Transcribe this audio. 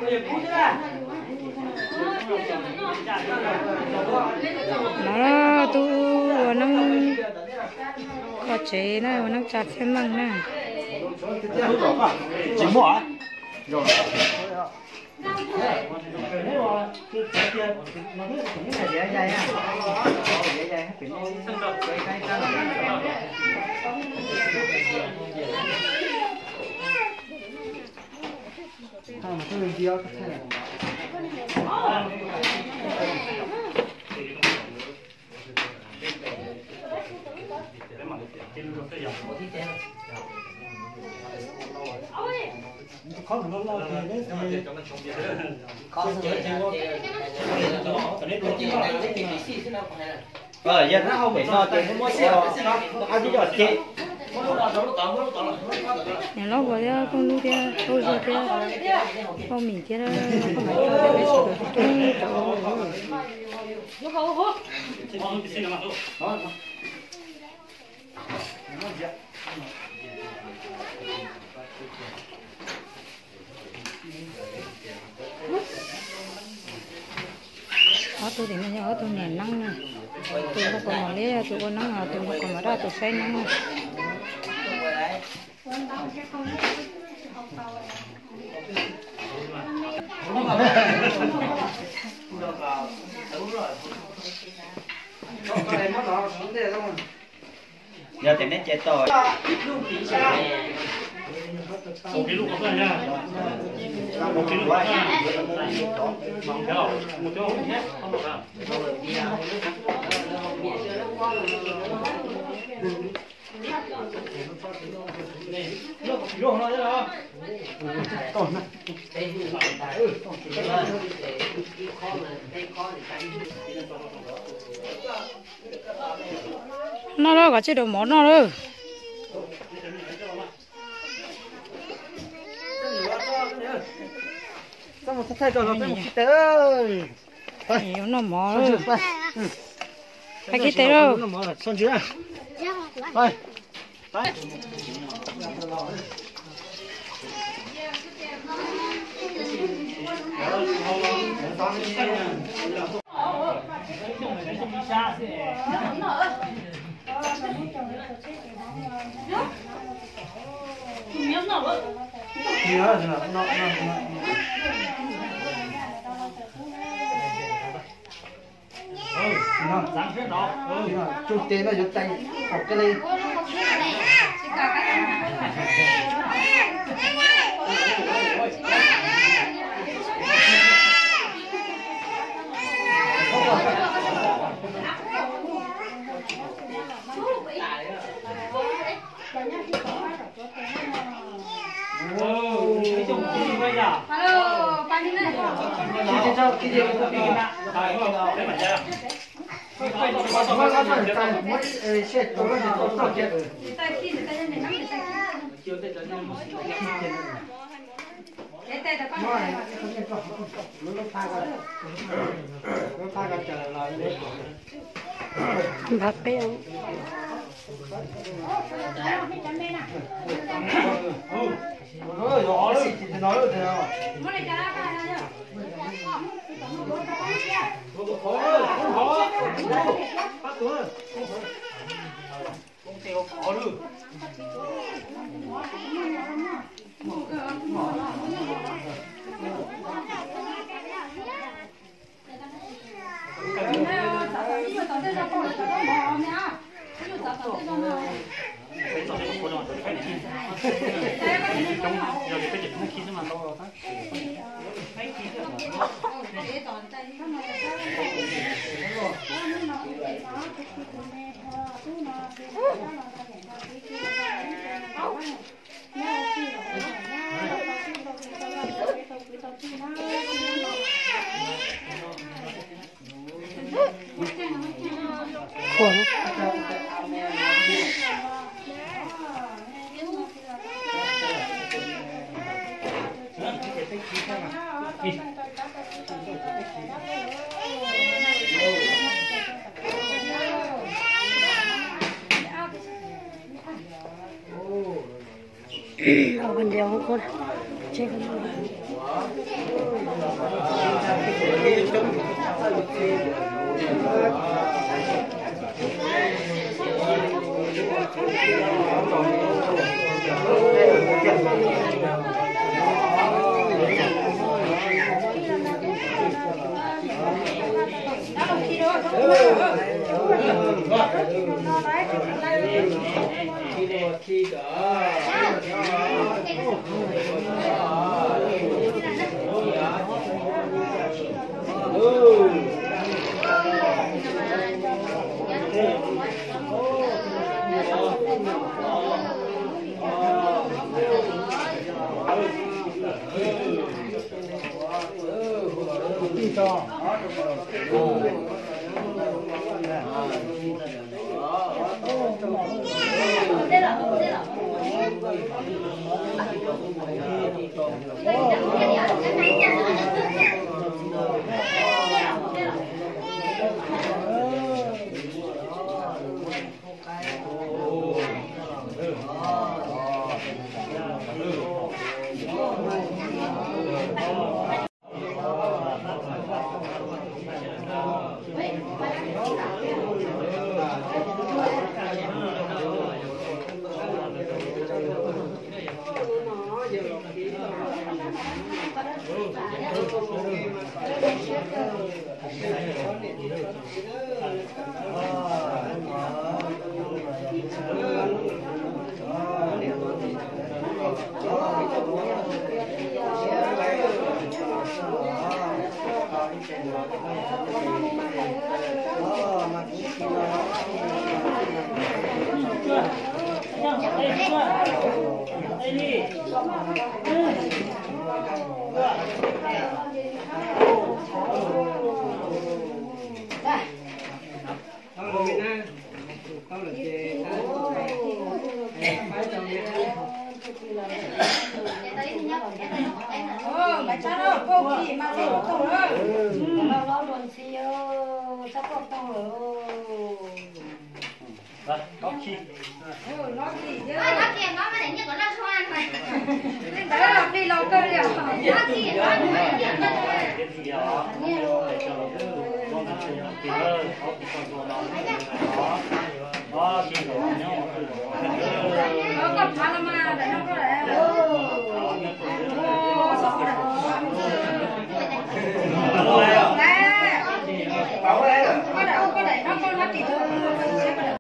No tub ua neeb kho tsev na, ua neeb tsa txhiaj meej na. Yog nab hau pem no ces muab muab sib os, ab tib yog ces. Niam hlob Huas thiab Phooj Hnub thiab Phooj Zuag thiab Phooj Mim thiab, peb tug tub cov. Ob tug tim no yog ob tug niam neeb na, tus npau kom mos liab, tus ua neeb, tus npau kom mos daj, tus saib neeb na. Yog tias neb ces tau. Noj lawm, kov tsij daus mov noj lawm. Noj mov, hais kiv tes lauj. Tsuj tes no yuav tais kom kiag li. Npab peb. Ntawd los plig los kawg li os.